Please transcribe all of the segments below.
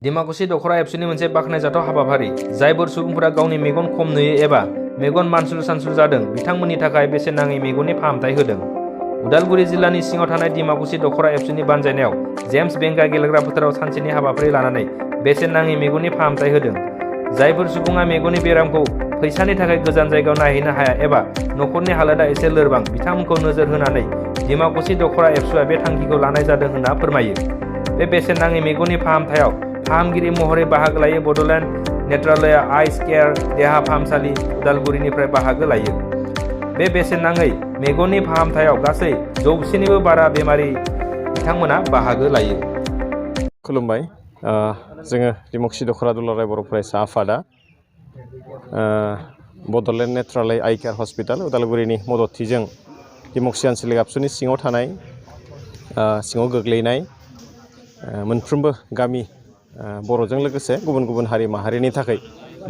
डिमाकुसि दखरा एबसुनि मोनसे बाख्नायजाथाव हाबाफारि जायफोर सुबुंफोरा गावनि मेगन खम नुयो एबा मेगन मानसुल सानसुल जादों बिथांमोननि थाखाय बेसेन नाङै मेगननि फाहामथाय होदों। उदालगुरि जिल्लानि सिङाव थानाय डिमाकुसि दखरा एबसुनि बानजायनायाव जेम्स बेंगा गेलेग्रा फोथाराव सानसेनि हाबाफारि लानानै बेसेन नाङै मेगननि फाहामथाय होदों। जायफोर सुबुङा मेगननि बेरामखौ फैसानि थाखाय गोजान जायगायाव नायहैनो हाया एबा नखरनि हालोदा एसे लोरबां बिथांमोनखौ नोजोर होनानै डिमाकुसि दखरा एबसुआ बे थांखिखौ लानाय जादों होनना फोरमायो। बे बेसेन नाङै मेगननि फाहामथायाव फाहामगिरि महरै बाहागो लायो बड'लेण्ड नेत्रालया आइस केयार देहा फाहामसालि उदालगुरिनिफ्राय बाहागो लायो। बे बेसेन नाङै मेगननि फाहामथायाव गासै 100निबो बारा बेमारि बिथांमोना बाहागो लायो। खुलुमबाय। जोङो डिमाकुसि दखरा दुलाराय बर' फरायसा आफादा बड'लेण्ड नेत्रालय आइ केयार हस्पिटाल उदालगुरिनि मददथिजों डिमाकुसि आनसलिक आबसुनि सिङाव थानाय सिङाव गोग्लैनाय मोनफ्रोमबो गामि बर'जों लोगोसे गुबुन गुबुन हारि माहारिनि थाखाय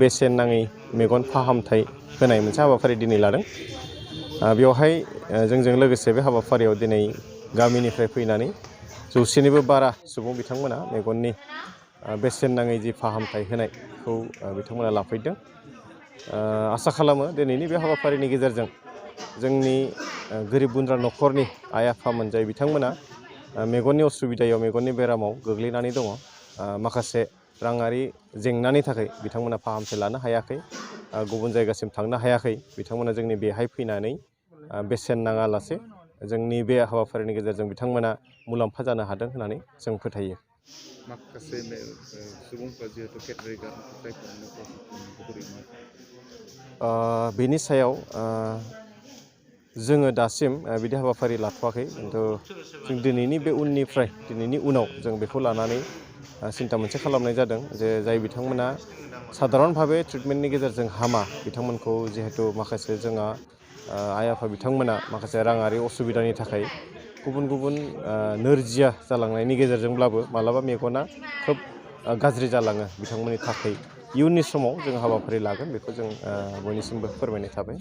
बेसेन नाङै मेगन फाहामथाय होनाय मोनसे हाबाफारि दिनै लादों। बेवहाय जोंजों लोगोसे बे हाबाफारियाव दिनै गामिनिफ्राय फैनानै 100निबो बारा सुबुं बिथांमोना मेगननि बेसेन नाङै जि फाहामथाय होनायखौ बिथांमोना लाफैदों। आसा खालामो दिनैनि बे हाबाफारिनि गेजेरजों जोंनि गोरिब गुन्द्रा न'खरनि आइ आफामोन जाय बिथांमोना मेगननि असुबिदायाव मेगननि बेरामाव गोग्लैनानै दङ, माखासे राङारि जेंनानि थाखाय बिथांमोना फाहामथाय लानो हायाखै, गुबुन जायगासिम थांनो हायाखै, बिथांमोना जोंनि बेहाय फैनानै बेसेन नाङालासे जोंनि बे हाबाफारिनि गेजेरजों बिथांमोना मुलाम्फा जानो हादों होननानै जों फोथायो। माखासे सुबुंफ्रा जिहेतु केटेगरि बेनि सायाव जोङो दासिम बिदि हाबाफारि लाथ'वाखै, खिन्थु जों दिनैनि उनाव जों बेखौ लानानै सिन्था मोनसे खालामनाय जादों जे जाय बिथांमोना साधारन भाबे ट्रिटमेन्टनि गेजेरजों हामा बिथांमोनखौ जिहेतु माखासे जोंहा आइ आफा बिथांमोना माखासे राङारि असुबिदानि थाखाय गुबुन गुबुन नोरजिया जालांनायनि गेजेरजोंब्लाबो मालाबा मेगना खोब गाज्रि जालाङो बिथांमोननि थाखाय इयुननि समाव जों हाबाफारि लागोन बेखौ जों बयनिसिमबो फोरमायनाय थाबाय।